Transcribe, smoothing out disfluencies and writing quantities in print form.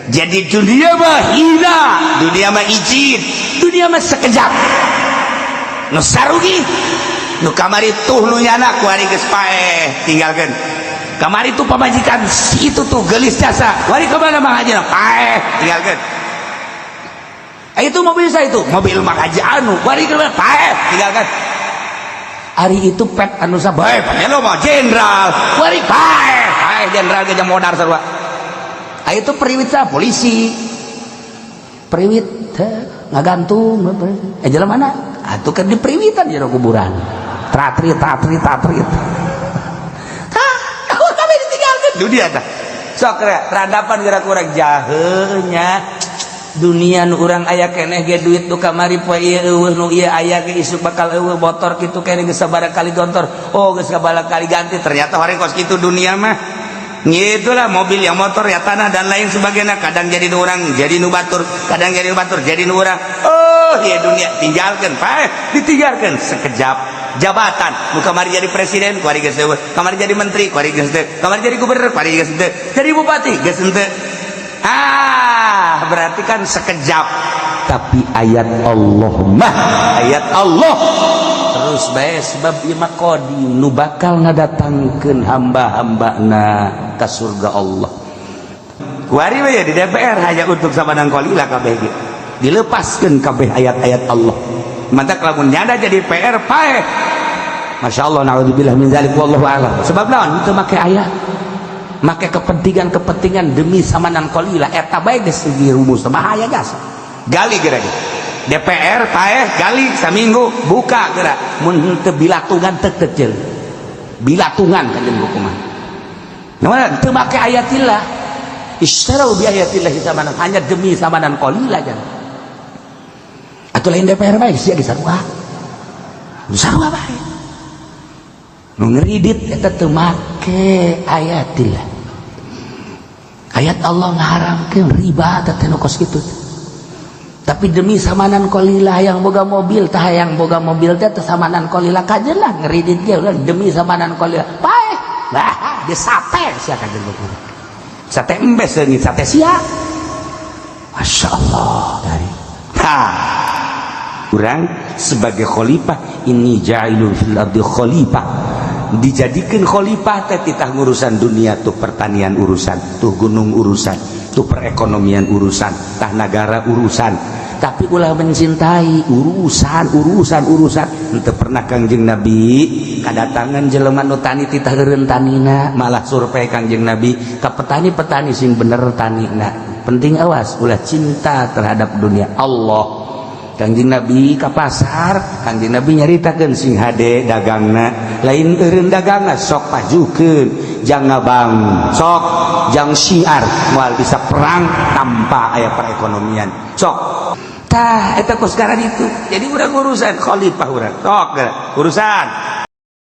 Jadi dunia mah hina, dunia mah icin, dunia mah sekejap. Nu sarugi nu kamari tuh, nu nyana kuari geus paeh, tinggalkeun. Kamari tuh pamajikan si itu tuh gelis jasa, wari kemana Mang Haji? Paeh, tinggalkeun. Eh, itu mobil saya, itu mobil Mang Haji anu, wari kemana? Paeh, tinggalkan. Ari itu pet anu sabae lo mah jenderal, wari paeh, paeh jenderal ge modar sarua. Ah, itu periwit sa polisi, periwit ngagantung eh jalan mana atuh kan di periwitan jero kuburan, tratri tatri tatri. Tah, kami ditinggalkan dunia. Tah, sok radapan gerak kurang jahenya dunia. Nu urang aya keneh ge duit nu kamari poe ieu eueuh, nu ieu aya ge isuk bakal eueuh. Motor kitu keneh geus sabaraha kali gontor, oh, geus sabaraha kali ganti. Ternyata hari kos kitu dunia mah. Itulah mobil, yang motor ya, tanah dan lain sebagainya. Kadang jadi nu urang, jadi nu batur, kadang jadi nu batur, jadi nu urang. Oh ya, dunia tinggalkan, pak, ditinggalkan sekejap. Jabatan nu kamari jadi presiden, kuari geus eueuh. Kamari jadi menteri, kuari geus teu. Kamari jadi gubernur, kuari geus teu. Jadi bupati geus henteu. Ah, berarti kan sekejap. Tapi ayat Allah mah ayat Allah terus bae, sebab ieu mah qadim, nu bakal ngadatangkeun hamba-hambana ka surga Allah. Kuari we di DPR hanya untuk samanan qalila, kabeh ge dilepaskeun kabeh ayat-ayat Allah. Mantap, lamun nyada jadi PR paeh. Masya Allah, naudzubillah min zalik, wallahu a'lam. Sebab naon? Itu make ayat, make kepentingan-kepentingan demi samanan qalila. Eta bae geus rumus bahaya gas. Gali geura DPR paeh, gali saminggu, buka geura. Mun teu bilatungan teu kecil bilatungan kanjeng hukuman. Nah, teu make ayatillah, isytarau bi ayatillahi samanan, hanya demi samanan qalila. Jangan atau lain DPR bae sia ge sarua, sarua bae nu ngeridit eta teu make ayatillah. Ayat Allah ngaharamkeun riba teh nu kos kitu, tapi demi samanan qalila, yang boga mobil tah, yang boga mobil teh samanan qalila kajen lah ngeridit ge demi samanan qalila paeh. Lah, di sate sia kajen, sate embes leungit sate sia. Masya Allah. Dari ha urang sebagai khalifah, inni ja'ilun fil ardi khalifah, dijadikan khalifah teh titah ngurusan dunia tuh, pertanian urusan tuh, gunung urusan tuh, perekonomian urusan tah, negara urusan. Tapi ulah mencintai urusan urusan urusan. Ente pernah Kangjeng Nabi kedatangan jelema nu tani, titah eureun tanina, malah survei Kangjeng Nabi ka petani-petani sing bener tanina. Penting, awas, ulah cinta terhadap dunia. Allah, Kangjeng Nabi ka pasar, Kangjeng Nabi nyaritakeun sing hade dagangna, lain eureun dagangna, sok pajukeun jang ngabang, sok jang syiar. Moal bisa perang tanpa aya perekonomian. Sok tah eta kos sekarang itu. Jadi urang urusan khalifah urang, sok urusan.